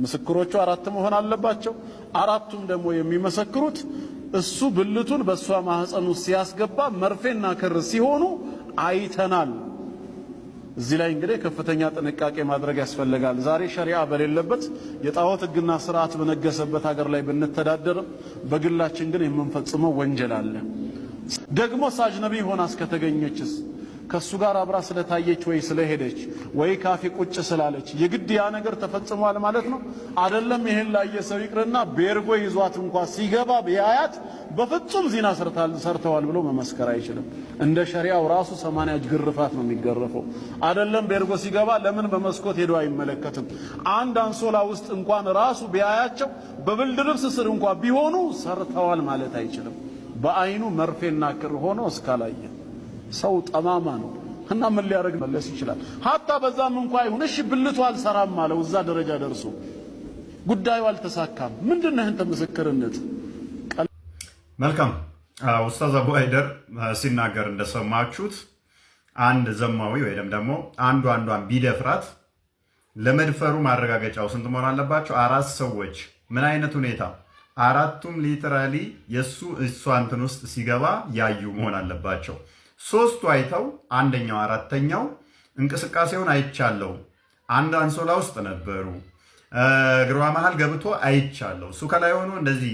ምስክሮቹ አራት መሆን አለባቸው። አራቱም ደግሞ የሚመሰክሩት እሱ ብልቱን በእሷ ማህፀን ውስጥ ሲያስገባ መርፌና ክር ሲሆኑ አይተናል። እዚህ ላይ እንግዲህ ከፍተኛ ጥንቃቄ ማድረግ ያስፈልጋል። ዛሬ ሸሪዓ በሌለበት፣ የጣዖት ሕግና ስርዓት በነገሰበት ሀገር ላይ ብንተዳደርም በግላችን ግን የምንፈጽመው ወንጀል አለ። ደግሞ አጅነቢ ሆና እስከተገኘችስ፣ ከሱ ጋር አብራ ስለታየች ወይ ስለሄደች ወይ ካፌ ቁጭ ስላለች የግድ ያ ነገር ተፈጽሟል ማለት ነው? አይደለም። ይሄን ላየ ሰው ይቅርና ቤርጎ ይዟት እንኳ ሲገባ ቢያያት በፍጹም ዚና ሰርተዋል ብሎ መመስከር አይችልም። እንደ ሸሪዓው ራሱ 80 ግርፋት ነው የሚገረፈው። አይደለም ቤርጎ ሲገባ ለምን በመስኮት ሄዶ አይመለከትም? አንድ አንሶላ ውስጥ እንኳን ራሱ ቢያያቸው፣ በብርድ ልብስ ስር እንኳ ቢሆኑ ሰርተዋል ማለት አይችልም። በአይኑ መርፌና ክር ሆኖ እስካላየ። ሰው ጠማማ ነው እና ምን ሊያደርግ መለስ ይችላል። ሀታ በዛም እንኳ ይሁን እሺ ብልቱ አልሰራም አለው፣ እዛ ደረጃ ደርሶ ጉዳዩ አልተሳካም። ምንድን ነህ አንተ ምስክርነት? መልካም፣ ኡስታዝ አቡ ሃይደር ሲናገር እንደሰማችሁት አንድ ዘማዊ ወይም ደግሞ አንዱ አንዷን ቢደፍራት ለመድፈሩ ማረጋገጫው ስንት መሆን አለባቸው? አራት ሰዎች። ምን አይነት ሁኔታ? አራቱም literally የእሱ እሷ እንትን ውስጥ ሲገባ ያዩ መሆን አለባቸው። ሶስቱ አይተው አንደኛው አራተኛው እንቅስቃሴውን አይቻለው፣ አንድ አንሶላ ውስጥ ነበሩ፣ እግሯ መሃል ገብቶ አይቻለው፣ እሱ ከላይ ሆኖ እንደዚህ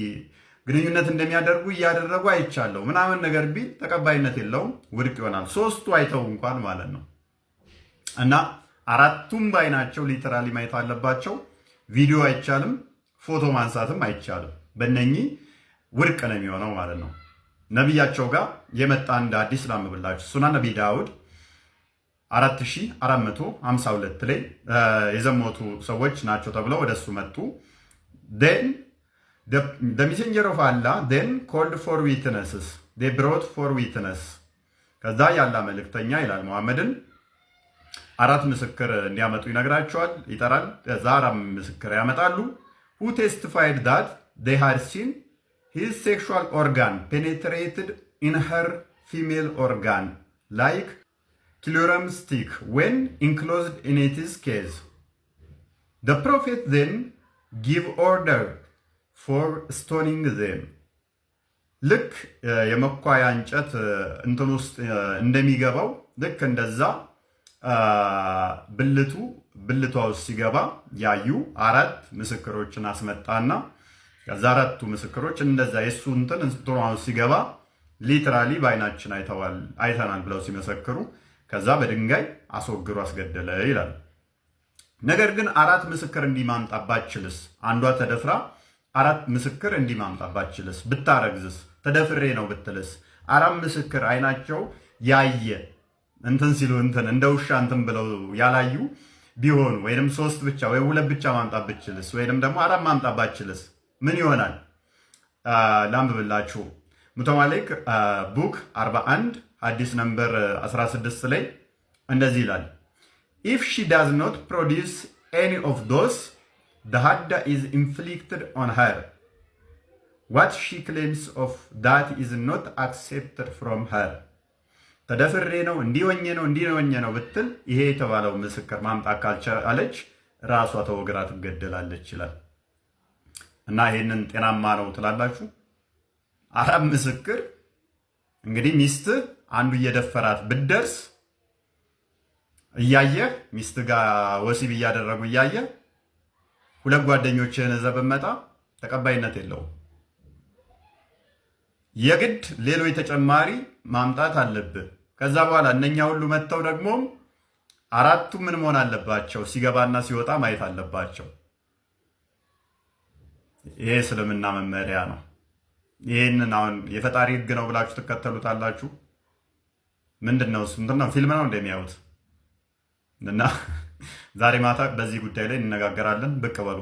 ግንኙነት እንደሚያደርጉ እያደረጉ አይቻለው ምናምን ነገር ቢል ተቀባይነት የለውም፣ ውድቅ ይሆናል። ሶስቱ አይተው እንኳን ማለት ነው። እና አራቱም ባይናቸው literally ማየት አለባቸው። ቪዲዮ አይቻልም፣ ፎቶ ማንሳትም አይቻልም። በእነኚህ ውድቅ ነው የሚሆነው ማለት ነው። ነቢያቸው ጋር የመጣ እንደ አዲስ ላንብብላችሁ። ሱናን አቢ ዳውድ 4452 ላይ የዘሞቱ ሰዎች ናቸው ተብለው ወደ እሱ መጡ። Then the messenger of Allah then called four witnesses. They brought four witness። ከዛ የአላህ መልእክተኛ ይላል መሐመድን አራት ምስክር እንዲያመጡ ይነግራቸዋል፣ ይጠራል። ከዛ አራት ምስክር ያመጣሉ። Who testified that they had seen his sexual organ penetrated in her female organ like alarum stick when enclosed in its case. The prophet then give order for stoning them። ልክ የመኳያ እንጨት እንትን ውስጥ እንደሚገባው ልክ እንደዛ ብልቱ ብልቷ ውስጥ ሲገባ ያዩ አራት ምስክሮችን አስመጣና ከዛ አራቱ ምስክሮች እንደዛ የእሱ እንትን እንትኗ ውስጥ ሲገባ literally በአይናችን አይተናል ብለው ሲመሰክሩ ከዛ በድንጋይ አስወግሮ አስገደለ ይላል። ነገር ግን አራት ምስክር እንዲህ ማምጣት ባትችልስ፣ አንዷ ተደፍራ አራት ምስክር እንዲህ ማምጣት ባትችልስ፣ ብታረግዝስ፣ ተደፍሬ ነው ብትልስ፣ አራት ምስክር አይናቸው ያየ እንትን ሲሉ እንትን እንደ ውሻ እንትን ብለው ያላዩ ቢሆኑ ወይንም ሶስት ብቻ ወይ ሁለት ብቻ ማምጣት ብችልስ ወይንም ደግሞ አራት ማምጣት ባትችልስ ምን ይሆናል? ላንብብላችሁ። ሙተማሊክ book 41 ሐዲስ number 16 ላይ እንደዚህ ይላል፦ "If she does not produce any of those, the hadd is inflicted on her. What she claims of that is not accepted from her." ተደፍሬ ነው፣ እንዲህ ሆኜ ነው፣ እንዲህ ሆኜ ነው ብትል ይሄ የተባለው ምስክር ማምጣት ካልቻለች ራሷ ተወግራ ትገደላለች ይላል። እና ይሄንን ጤናማ ነው ትላላችሁ? አራት ምስክር እንግዲህ ሚስትህ አንዱ እየደፈራት ብትደርስ እያየህ፣ ሚስት ጋር ወሲብ እያደረጉ እያየህ ሁለት ጓደኞችህን ይዘህ ብትመጣ ተቀባይነት የለውም። የግድ ሌሎች ተጨማሪ ማምጣት አለብህ። ከዛ በኋላ እነኛ ሁሉ መጥተው ደግሞ አራቱ ምን መሆን አለባቸው? ሲገባና ሲወጣ ማየት አለባቸው። ይሄ እስልምና መመሪያ ነው። ይህንን አሁን የፈጣሪ ሕግ ነው ብላችሁ ትከተሉታላችሁ? ምንድን ነው እሱ? እንትን ነው፣ ፊልም ነው እንደሚያዩት። እና ዛሬ ማታ በዚህ ጉዳይ ላይ እንነጋገራለን። ብቅ በሉ።